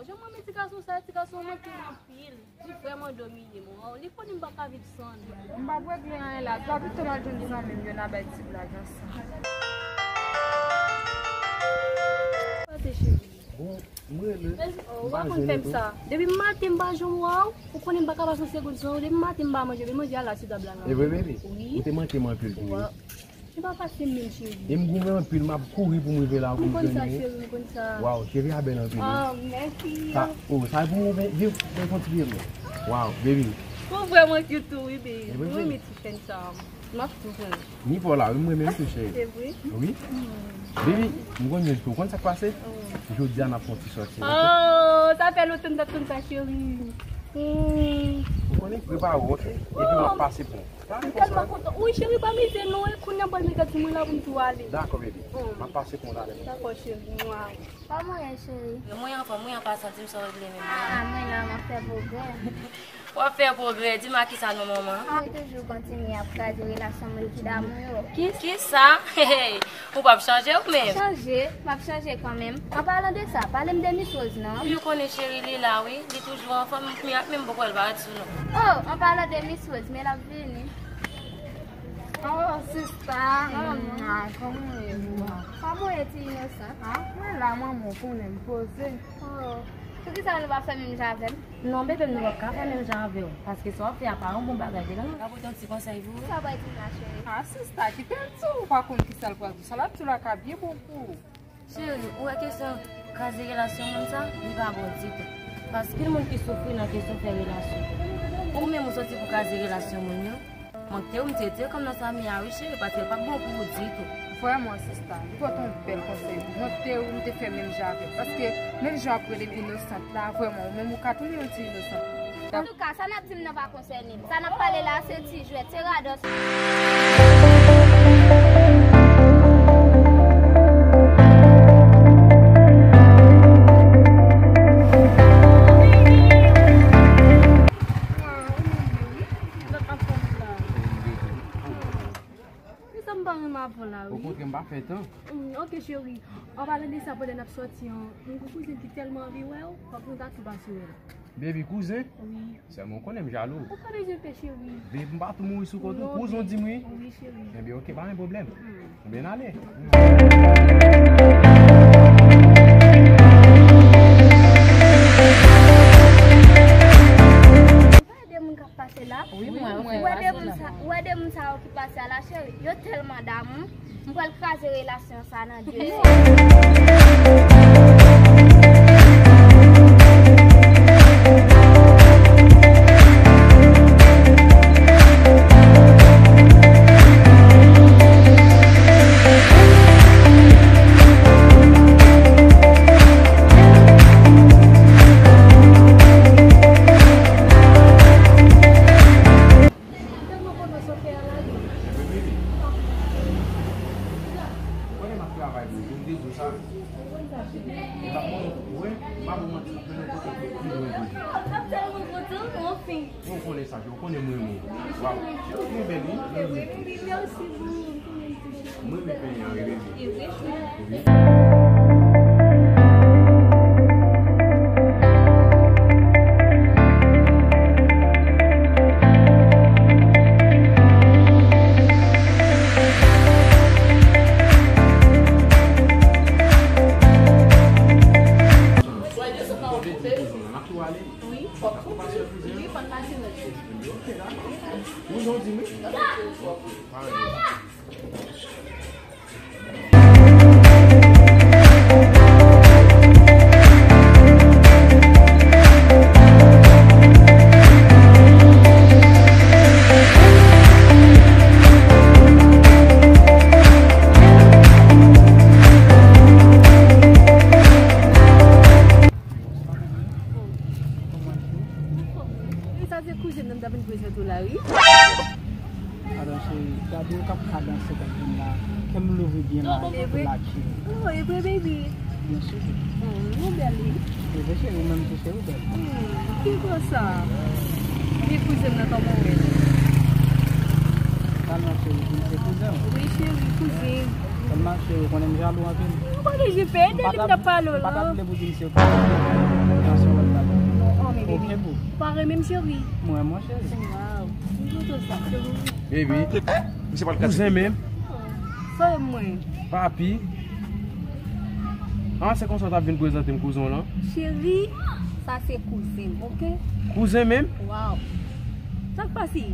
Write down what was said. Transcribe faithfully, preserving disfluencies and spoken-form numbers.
Jan m renmen ti gason sa, ti gason an manke m anpil. Li vrèman domine m. Waw, li konnen m pa ka viv san li. M p ap regle anyen la. Twa pito m al jwenn zanmi m yo, n a bay ti blag ansanm. Pase, cheri. Bon, m rele. Ou pa konn fè m sa. Depi maten m pa janm wè w. Ou konnen m pa ka pase yon segonn san ou. Depi maten m pa manje, depi manje a la sou tab la. E vre, baby? Wi. Ou te manke m anpil tou, wi. Se pa fasil menm, cheri. E m goumen anpil, m ap kouri pou m rive la pou m jwenn ou. M konn sa, cheri, m konn sa. Waw, cheri a bèl anpil, wi. Ah, mèsi. Sa, oh, sa e pou mwen, vin, vin fè yon ti vye mwen. Waw, baby. Ou vrèman cute tou, wi, baby. E vre, vre. M renmen ti chèn sa. M ap tou pran. Ni pa w la, wi, m renmen l tou, cheri. Se vre? Wi. Baby, m konn yon jou, ou konn sa k pase? Oh. Jodi a n ap fè yon ti sòti, ok? Oh, sa fè lontan m t ap tann sa, cheri. Hmm. Ou konnen, prepare w, ok? Epi m ap pase pran w. M tèlman kontan. Wi, cheri, pa mize non, e kounye a m pral mete ti mwen la pou m tou ale. Dakò, baby. M ap pase pran w talè. Dakò, cheri. Mwa. Kòman w ye, cheri? Mwen anfòm, mwen anfòm, santi m sou regle menm. Ah, mwen la, m ap fè pwogrè. W ap fè pwogrè, di m a kisa non, manman? Mwen toujou kontinye ap kraze relasyon moun ki damou yo. Ki, kisa? Hey, hey. Ou p ap chanje ou menm? Chanje, m ap chanje kanmenm. An palan de sa, pale m de Miss Rose non. Ou konnen cheri li la wi, li toujou anfòm, men ak menm poko l parèt sou nou. Oh, an palan de Miss Rose, men l ap vini. Oh, sista, mwa, kòman w ye? Kòman w ye, ti inosan? Ah, mwen la, manman, ou konnen m poze. Oh, poukisa nou pa fè menm jan avè m? Non, bebe m, nou p ap ka fè menm jan avè w, paske sa w ap fè a pa yon bon bagay, dedan nou. M ka pote yon ti konsèy pou ou? Sa w pral di m la, cheri? Ah, sista, kite l di w, ou pa konn kisa l pral di w. Sa l ap di w la ka byen bon pou ou. Cheri, ou wè kesyon kraze relasyon moun sa, li pa bon ditou. Paske moun ki soufri nan kesyon fè relasyon. Ou menm ou soti pou kraze relasson moun yo. Manke w m te te kòm nan sa m ye a wi cheri, paske l p ap bon pou ou ditou. Vrèman sista, li pote yon bèl konsèy pou mwen, m te ou m te fè menm jan avè l. Paske menm jan w ap rele l inosant la, vrèman ou menm ou ka tounen yon ti inosant. Antouka, sa n ap di m nan pa konsène m. Sa n ap pale la se ti jwèt, se radòt. Kisa m pa renmen avè w la, wi. Okontrè, m pa fè tan. Mm, ok, cheri. An palan de sa, pandan n ap sòti an, m gen kouzen ki tèlman anvi wè w, fòk nou ta tou pase wè l. Baby, kouzen? Wi. Sèlman w konnen m jalou. Ou pa bezwen pè, cheri. Baby, m pa tou mouri sou kont ou. Kouzen w di m wi? Wi, cheri. Ebyen, ok, pa gen pwoblèm. Mm. Ebyen, n ale. Ou pa de moun k ap pase la? Wi, mwen, ou wè de moun sa, ou wè de moun sa yo ki pase a la, cheri? Yo tèlman damou. M pral kraze relasyon sa nan de sèl. Tèlman kontan sa w fè a la, wi. Mwen menm, wi. Ou konnen m ap travay pou ou, m te di w sa. Ou konn sa, cheri. E pa mwen, mwen, m pa pou manti, m ap mennen w kote ki pi lwen toujou. M tèlman kontan, anfen. Ou konnen sa, ou konnen m renmen w. Waw, ou bèl, wi. Mwen renmen w, mèsi boo. Mwen renmen peyi an, wi, bebe. E vre, cheri. Wi, fòk tou. Wi, fòk pase nan cheri. Ou jan w di m wi. Wi, sa se kouzen nan m t ap vin prezante w la, wi. Adan cheri, gade w k ap kadanse kòm moun la. Kè m louvri byen la, oh, e vre? Lak cheri. Oh, e vre, baby? Byen si. Oh, ou bèl, wi. E vre, cheri, ou menm tou, cheri, ou bèl. Hmm, ki gwo sa? Wi, kouzen m nan, kòman w ye? Kalman, cheri, vin se kouzen w. Wi, cheri, kouzen. Kalman, cheri, ou konnen m jalou anpil. Ou pa bezwen pè, de li m t ap pale w la. M pa t ap vle pou di m se kouzen. Ok, boo. Pare menm cheri. Mwen, mwen, cheri. Wow. M kontan sa. Baby. Misye pral kase. Kouzen menm. Sa e mwen. Papi. Ah, se konsa w t ap vin prezante m kouzen w lan? Cheri, sa se kouzen m, ok? Kouzen menm? Wow. Sa k pase?